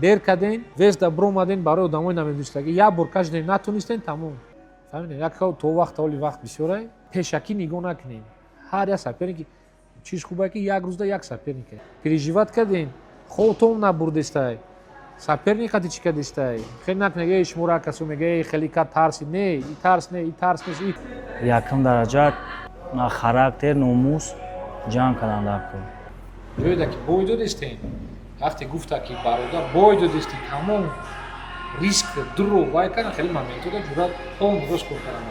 Дер карден, вес да биромаден, барои одамои намедонистагӣ як бор кашидем, натонистен, тамом. Фаҳмидем, як то вақт, ҳоли вақт бисёрай, пешакӣ нигоҳ накунем. Ҳар як соперник, чиз хубае, ки як рӯзда як соперник переживать кардем, хотом набурдестай, соперник қати чӣ кардестай. Хеле накунед, эй, шуморо касо мега, эй, хеле ка тарси. Не, и тарс не, и тарс нест и. Якум дараҷа на характер, номус, ҷанг кардан дар кор. Ҷоеда ки бой додестен, вақте гуфта ки бародар, бой додести, тамом, риск дуро вай кардан, хеле моментода ҷурат полный рост кор кардан.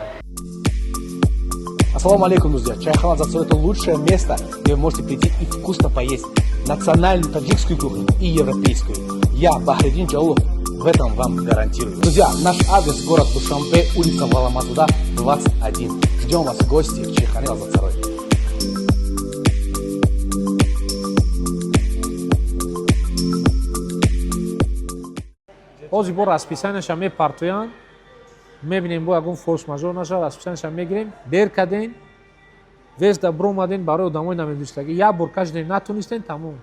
Ассаламу алейкум, друзья! Чайхана Лаззатсарой – это лучшее место, где вы можете прийти и вкусно поесть национальную таджикскую кухню и европейскую. Я, Бахридин Джалулов, в этом вам гарантирую. Друзья, наш адрес – город Душанбе, улица Валамазуда, 21. Ждем вас в гости в Чайхане Лаззатсарой. Ҳозир бо расписанияша мепартоянд, мебинем, бо ягон форс-мажор нашавад, расписанияша мегирем. Дер карден, вес да биромаден, барои одамои намедонистагӣ як бор кашидем, натонистен, тамом.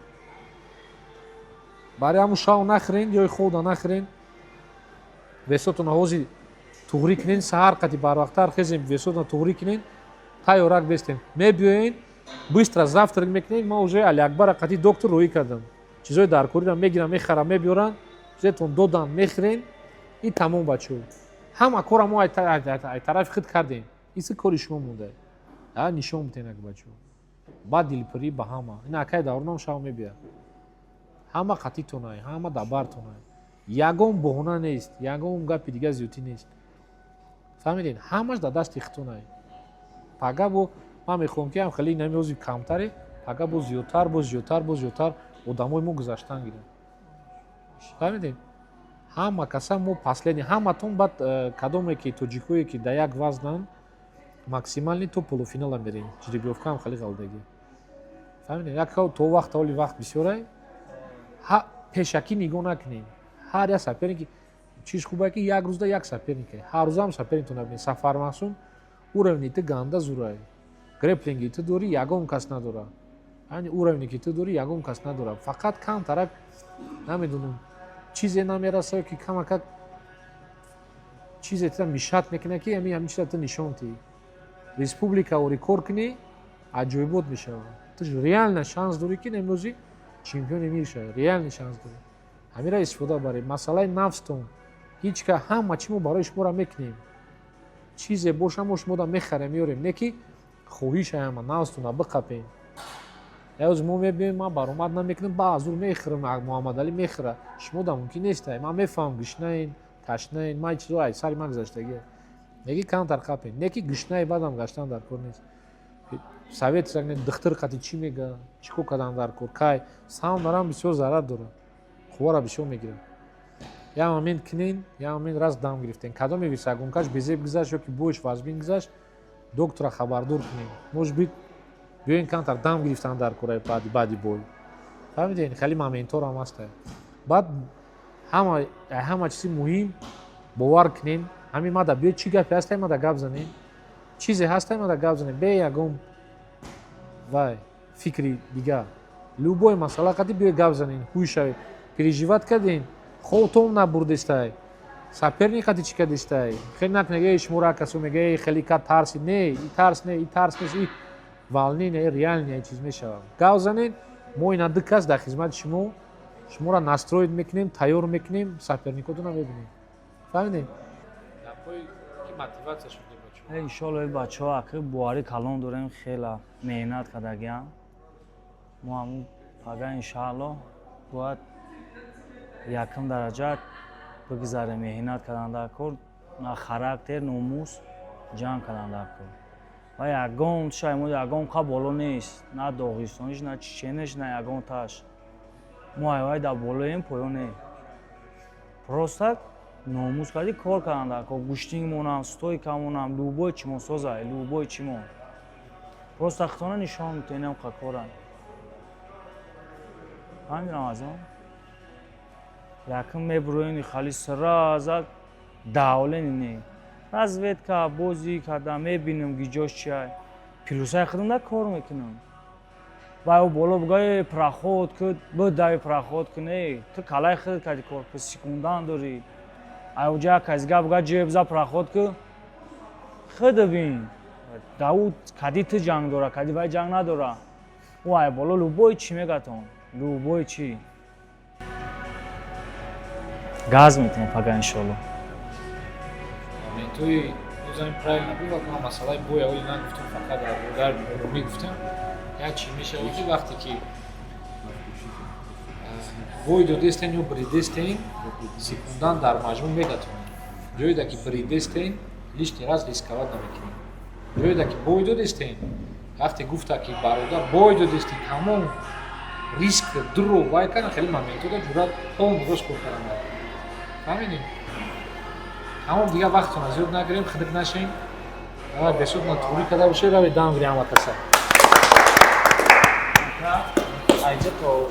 Барои ҳамун шав нахӯрен, ҷои хобда нахӯрен, весотона ҳозир туғрӣ кунен, саҳар қати барвақттар хезем, весотона туғрӣ кунен, тайёрак бестем, мебиёен, быстро завтрак мекунем. Ма уже Алиакбара қати доктор роӣ кардам, чизои даркориро мегирам, мехарам, мебиёрам, чизетон додан, мехӯрен и тамом. Бачаҳо, ҳама кора мо ай тарафи худ кардем, иси кори шумо монда, нишон битен. Ак бачаҳо, баъд дилпурӣ ба ҳама ин акай давронам шав мебиёд, ҳама қатитонай, ҳама дабартонай, ягон боҳона нест, ягон гапи дига зиёдтӣ нест. Фаҳмидед, ҳамаш дар дасти хитонай. Пага бо ман мехоҳам, ки ҳам хеле намеози камтаре, пага бо зиёдтар, бо зиёдтар, бо зиёдтар одамои мо гузаштан гиранд. Фаҳмидед, ҳама каса мо последний, ҳаматон баъд кадоме ки тоҷикое ки дар як вазнанд, максимальный то полуфинала мерем, жеребьёвка ҳам хеле ғалдагӣ. Фаҳмидед, як то вақт, ҳоли вақт бисёрай, пешакӣ нигоҳ накунем. Ҳар як соперник, чиз хубае, ки як рӯзда як соперник, ҳар рӯза ҳам соперниктон набинед. Сафар Маҳсум уровни ту ганда зурай, греплинги ту дорӣ, ягон кас надора, ани уровне ки ту дорӣ, ягон кас надора. Фақат камтарак, намедонам, чизе намераса ки камакак чизе тира мешать мекунад, ки ҳамин чиза ту нишон тиҳӣ, республика ори кор кунӣ, аҷоибот мешавад. Ту реально шанс дорӣ, ки имрӯзи чемпиони мир шавӣ, реальный шанс дорӣ, ҳамира истифода баред. Масъалаи нафстон ҳеҷ ка, ҳама чи мо барои шуморо мекунем, чизе боша, мо шумода мехарем, меорем, не ки хоҳиша ҳама нафстона биқапем. Як рӯз мо мебиёем, ман баромад намекунам, ба азур мехӯрам, Муҳаммадалӣ мехӯра, шумо да мумкин нестай. Ман мефаҳмам, гушнаен, ташнаен, ман чизо ай сари ман гузаштагия, неки камтар қапем, не ки гушнаи бадам гаштан дар кор нест. Совет духтур қати чӣ мега, чӣ кор кардан дар кор, кай саунарам бисёр зарар дорад, қуввара бисёр мегирад. Як момент кунен, як момент раз дам гирифтен, кадоме весогонкаш безеб гузашт ё ки бош вазбин гузашт, доктора хабардор кунем, может быть, биёен камтар дам гирифтан дар кораи баъди бой. Фаҳмидед, хеле моментҳоро ҳам ҳаста. Баъд ҳама чизи муҳим, бовар кунен, ҳамин мада биё, чӣ гапе ҳастай, мада гап занем, чизе ҳастай, мада гап занем, бе ягон вай фикри дигар, любой масъала қати биё гап занем. Ҳуй шавед, переживать кардем, хотом набурдестай, соперник қати чӣ кардестай. Хеле накунед, эй, шуморо касо мега, эй, хеле ка тарси. Не, и тарс не, и тарс нест, и волнение реальный чиз мешавад. Гап занед, мо ина ду кас дар хизмати шумо, шуморо настроить мекунем, тайёр мекунем, соперникотона мебинем. Фаҳмидем, Иншолло, бачаҳо, аки боварӣ калон дорем, хела меҳнат кардагиам. Мо ҳамун пага, иншаалло, бояд якум дараҷа бигзарем. Меҳнат кардан дар кор, на характер, номус, ҷанг кардан дар кор ва ягон шай мо ягон қа боло нест, на доғистониш, на чеченеш, на ягон таш. Мо айвай дар болоем, поёне. Просто номус кардӣ, кор кардан дар кор, гӯштингмонам, стойкамонам, любой чимон созай, любой чимон. Просто хитона нишон метенам, қа корам. Фаҳмидам, Рамазон, якм мебуроени, хали сразу давлени не, разведка бозӣ карда мебинем, гиҷош чиай, плюсаи худам да кор мекунам. Вай ӯ боло буга: «Проход ку, бидави, проход ку». Не, ту калаи худ кади кор ку, секундан дорӣ. Ай уҷа як касига буга: «Ҷеб за, проход ку», худ бин, дауд кади ту ҷанг дора, кади вай ҷанг надора. Ӯ ай боло любой чӣ мегатон, любой чӣ газ метавем пага, иншолло. Моментҳои озами правильно буд. Ман масъалаи бой аввали нагуфтам, фақат дар умумӣ гуфтам. Як чӣ мешавад, ки вақте ки бой додестен ё бридестен, секундан дар маҷмӯъ мегатонед. Ҷоеда ки бридестен, лишний раз рисковать намекунед. Ҷоеда ки бой додестен, вақте гуфта ки бародар, бой додестен, тамом, риск дуро вай кардан. Хеле моментҳода ҷуръат полный рост кор кардан. Фаҳмидем? Тамом, дигар вақтона зиёд нагирем, хидик нашем. Бесудна туғрӣ карда бошед, равед, дам гири ҳама каса. Айҷа то